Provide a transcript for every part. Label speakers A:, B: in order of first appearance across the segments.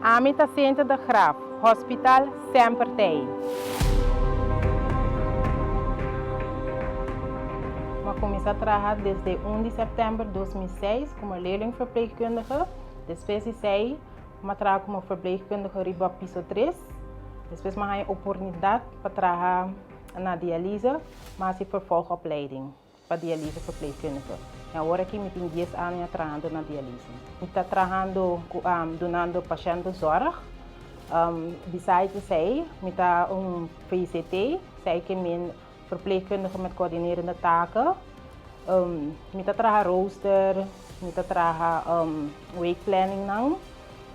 A: Ami ta Cynthia de Graaf, Hospital semper t'ei. Mi a kuminsá traha desde un di sèptèmber 2006 komo leerlingverpleegkundige. Despues di esei mi a traha komo verpleegkundige riba piso tres. Despues mi a haña oportunidat pa traha na dialyse, mi a hasi vervolgopleiding. pa dialyse verpleegkundige. En awor aki mi tin dies aña trahando na dialyse. Mi ta trahando ku dunando pashènte zorg. Besides esei mi ta un VCT, esei ke men verpleegkundige met coördinerende taken. Mi ta traha rooster, mi ta traha weekplanningnan,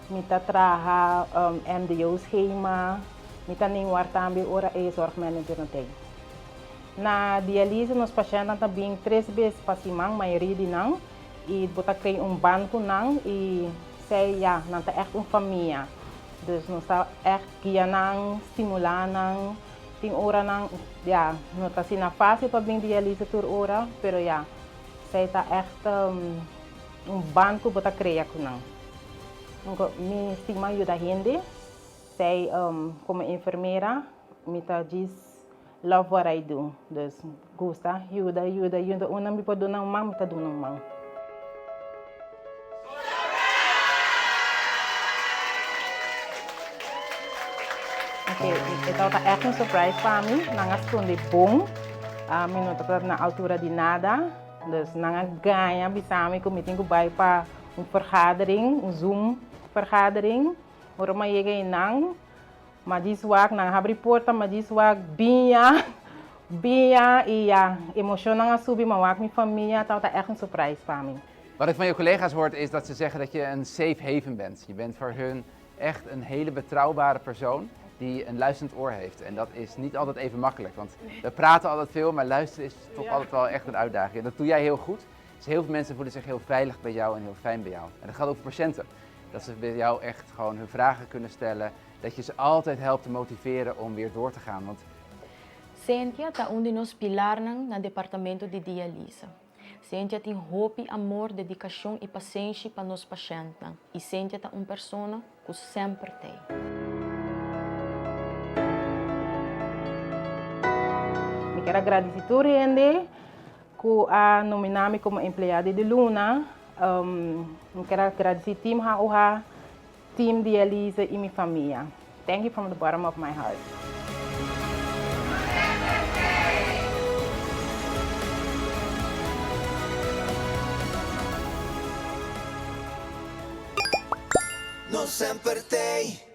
A: mi ta traha MDO schema, mi ta nin war tambe ora e zorgmanager no t'ei. Na dialyse nos pashèntnan ta bin tres bes pa siman, mayoria di nan, i bo ta krea un band ku nan i esei ya, nan ta ègt un famia. Dus nos ta ègt guia nan, stimulá nan. Tin oranan ya, no ta asina fásil pa bin dialyse tur ora, pero ya, esei ta ègt un band ku bo ta krea ku nan. Mi stima yuda hende, esei komo enfermera mi ta djis Love what I do, dus gusta yuda, yuda, yuda unda mi por duna un man, mi ta duna un man. Ok, e tabata ègt un surprise pa mi, nan a skonde bon, mi no tabata na altura di nada, dus nan a gaña bisa mi ku mi tin ku bai pa un vergadering, un zoom vergadering, ora mi a yega einan. Ma djis wak nan habri porta, ma djis wak biña, biña y ya, emocionnan a subi, ma wak mi famia, tabata echt un surprise pa mi.
B: Wat ik van je collega's hoor is dat ze zeggen dat je een safe haven bent. Je bent voor hun echt een hele betrouwbare persoon die een luisterend oor heeft. En dat is niet altijd even makkelijk, want we praten altijd veel, maar luisteren is toch altijd wel echt een uitdaging. En dat doe jij heel goed. Dus heel veel mensen voelen zich heel veilig bij jou en heel fijn bij jou. En dat geldt ook voor patiënten. Dat ze bij jou echt gewoon hun vragen kunnen stellen. Dat je ze altijd helpt te motiveren om weer door te gaan. Want
C: Cynthia ta un di nos pilarnan na departamento di dialyse. Cynthia tin hopi amor, dedikashon i pasenshi pa nos pashèntnan i Cynthia ta un persona ku semper t'ei.
A: Mi kier a gradisi tur hende ku a nomina mi komo empleado di luna. Mi kier a gradisi Team HOH, Team Dialyse y mi famia. Thank you from the bottom of my heart.
D: Nos semper t'ei.